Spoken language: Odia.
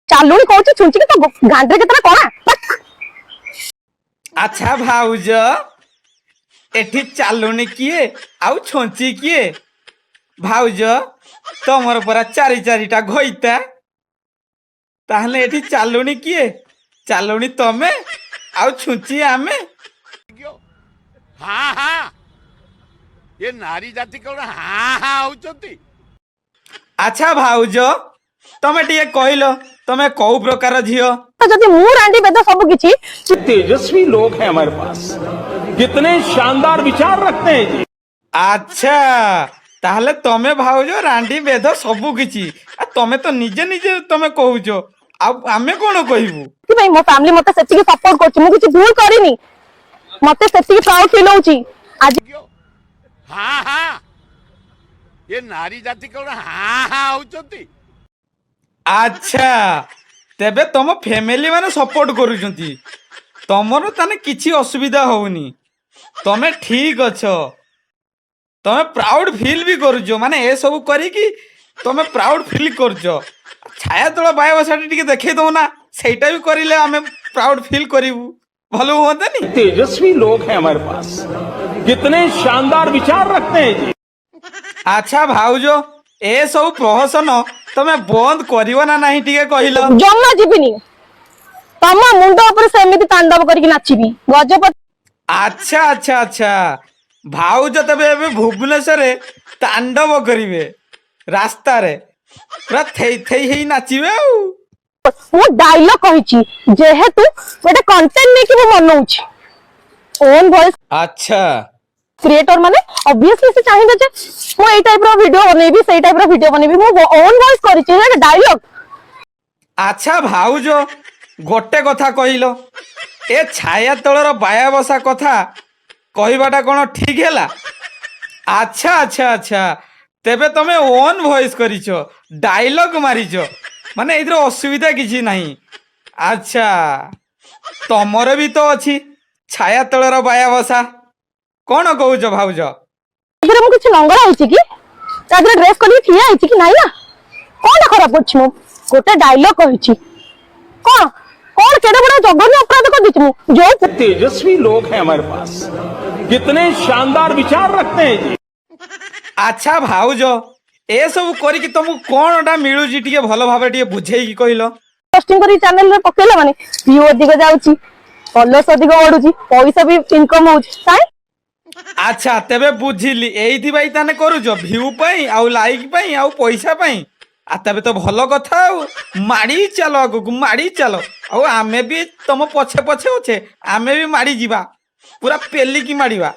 ଚାଲୁଣି କହୁଛି, ଛୁଞ୍ଚିକି ତ ଗାଣ୍ଡିରେ କେତେଟା କଣା। ଆଚ୍ଛା ଭାଉଜ, ଏଠି ଚାଲୁଣି କିଏ ଆଉ ଛୁଞ୍ଚି କିଏ? ଭାଉଜ, ତମର ପରା ଚାରି ଚାରିଟା ଘଇତା। ତାହେଲେ ଏଠି ଚାଲୁଣି କିଏ? ଚାଲୁଣି ତମେ ଆଉ ଛୁଞ୍ଚି ଆମେ। ହଁ ହଁ, ଏ ନାରୀ ଜାତି କଣ ହାଁ ହାଁ ହଉଛନ୍ତି। ଆଚ୍ଛା ଭାଉଜ, ତମେ ଟିକେ କହିଲ, ତମେ କୋଉ ପ୍ରକାର ଝିଅ? ଯଦି ମୁଁ ରାଣ୍ଡି, ବେଧ ସବୁ କିଛି तेजस्वी लोग हैं हमारे पास, कितने शानदार विचार रखते हैं जी। ଆଚ୍ଛା, ତାହେଲେ ତମେ ଭାଉଜ ରାଣ୍ଡି, ବେଧ ସବୁ କିଛି। ଆଉ ତମେ ତ ନିଜେ ନିଜେ ତମେ କହୁଛ, ଆଉ ଆମେ କଣ କହିବୁ? ସେଥିପାଇଁ ମୋ ଫ୍ୟାମିଲି ମତେ ସେତିକି ସପୋର୍ଟ କରୁଛି। ମୁଁ କିଛି ଭୁଲ କରିନି, ମତେ ସେତିକି ପ୍ରାଉଡ ଫିଲ୍ ହଉଛି ଆଜି। ହଁ ହଁ, ଏ ନାରୀ ଜାତି କଣ ହାଁ ହାଁ ହଉଛନ୍ତି। ଆଚ୍ଛା, ତେବେ ତମ ଫ୍ୟାମିଲି ମାନେ ସପୋର୍ଟ କରୁଛନ୍ତି, ତମର ତାହେଲେ କିଛି ଅସୁବିଧା ହଉନି, ତମେ ଠିକ ଅଛ, ତମେ ପ୍ରାଉଡ ଫିଲ୍ ବି କରୁଛ। ମାନେ ଏସବୁ କରିକି ତମେ ପ୍ରାଉଡ ଫିଲ୍ କରୁଛ। ଛାୟା ତଳ ବାୟାବସାଟି ଟିକେ ଦେଖେଇ ଦଉନା, ସେଇଟା ବି କରିଲେ ଆମେ ପ୍ରାଉଡ ଫିଲ୍ କରିବୁ, ଭଲ ହୁଅନ୍ତାନି? तेजस्वी लोग हैं हमारे पास, कितने शानदार विचार रखते हैं जी। ଆଚ୍ଛା ଭାଉଜ, ଏସବୁ ପ୍ରହସନ ତମେ ବନ୍ଦ କରିବ ନା ନାହିଁ, ଟିକେ କହିଲ? ଜମା ଯିବିନି। ତମ ମୁଣ୍ଡ ଉପରେ ସେମିତି ତାଣ୍ଡବ କରିକି ନାଚିବି ଗଜପତି। ଆଚ୍ଛା, ଭାଉଜ ତେବେ ଏବେ ଭୁବନେଶ୍ୱରରେ ତାଣ୍ଡବ କରିବେ, ରାସ୍ତାରେ ପୁରା ଥେଇ ଥେଇ ହେଇ ନାଚିବେ ଆଉ। ମୁଁ ଡାଇଲଗ କହିଛି, ଯେହେତୁ ଗୋଟେ କଣ୍ଟେଣ୍ଟ ନେଇକି ମୁଁ ବନଉଛି ଓନ୍ ଭଏସ। କ୍ରିଏଟର ମାନେ ଅବଭିୟସଲି ସେ ଚାହିଁବେ ଯେ ମୁଁ ଏଇ ଟାଇପ ର ଭିଡିଓ ବନେଇବି, ସେଇ ଟାଇପ ର ଭିଡିଓ ବନେଇବି। ମୁଁ ଓନ୍ ଭଏସ କରିଛି ଡାଇଲଗ। ଆଚ୍ଛା ଭାଉଜ, ଗୋଟେ କଥା କହିଲ, ଏ ଛାୟା ତଳର ବାୟାବସା କଥା କହିବାଟା କଣ ଠିକ ହେଲା? ଆଚ୍ଛା, ତେବେ ତମେ ଓନ୍ ଭଏସ କରିଛ, ଡାଇଲଗ ମାରିଛ, ମାନେ ଏଇଥିରେ ଅସୁବିଧା କିଛି ନାହିଁ। ଆଚ୍ଛା, ତମର ବି ତ ଅଛି ଛାୟା ତଳର ବାୟାବସା। କଣ କହୁଛ ଭାଉଜ? ଏଥିରେ ମୁଁ କିଛି ନଙ୍ଗଳା ହେଇଛି କି? ତା ଦେହରେ ଡ୍ରେସ କରିକି ଠିଆ ହେଇଛି କି? ନାଇଁ ନା। କଣଟା ଖରାପ କରିଛି ମୁଁ? ଗୋଟେ ଡାଇଲଗ କହିଛି। କଣ କଣ କେଡେ ବଡ ଜଘନ୍ୟ ଅପରାଧ କରିଦେଇଛି ମୁଁ ଯୋଉ तेजस्वी लोग हैं हमारे पास, कितने शानदार विचार रखते हैं जी। ଆଚ୍ଛା ଭାଉଜ, ଏସବୁ କରିକି ତମକୁ କଣଟା ମିଳୁଛି, ଟିକେ ଭଲ ଭାବରେ ଟିକେ ବୁଝେଇକି କହିଲ। ପୋଷ୍ଟିଂ କରି ଚ୍ୟାନେଲ ରେ ପକେଇଲା ମାନେ ଭିଉ ଅଧିକ ଯାଉଛି, ଫଲୋଅର୍ସ ଅଧିକ ବଢୁଛି, ପଇସା ବି ଇନକମ ହଉଛି କାଇଁ। ଆଚ୍ଛା, ତେବେ ବୁଝିଲି, ଏଇଥିପାଇଁ ତାହେଲେ କରୁଛ, ଭିଉ ପାଇଁ ଆଉ ଲାଇକ୍ ପାଇଁ ଆଉ ପଇସା ପାଇଁ। ଆଉ ତେବେ ତ ଭଲ କଥା, ଆଉ ମାଡ଼ି ଚାଲ, ଆଗକୁ ମାଡ଼ି ଚାଲ। ଆଉ ଆମେ ବି ତମ ପଛେ ପଛେ ଅଛେ, ଆମେ ବି ମାଡ଼ି ଯିବା, ପୁରା ପେଲିକି ମାଡ଼ିବା।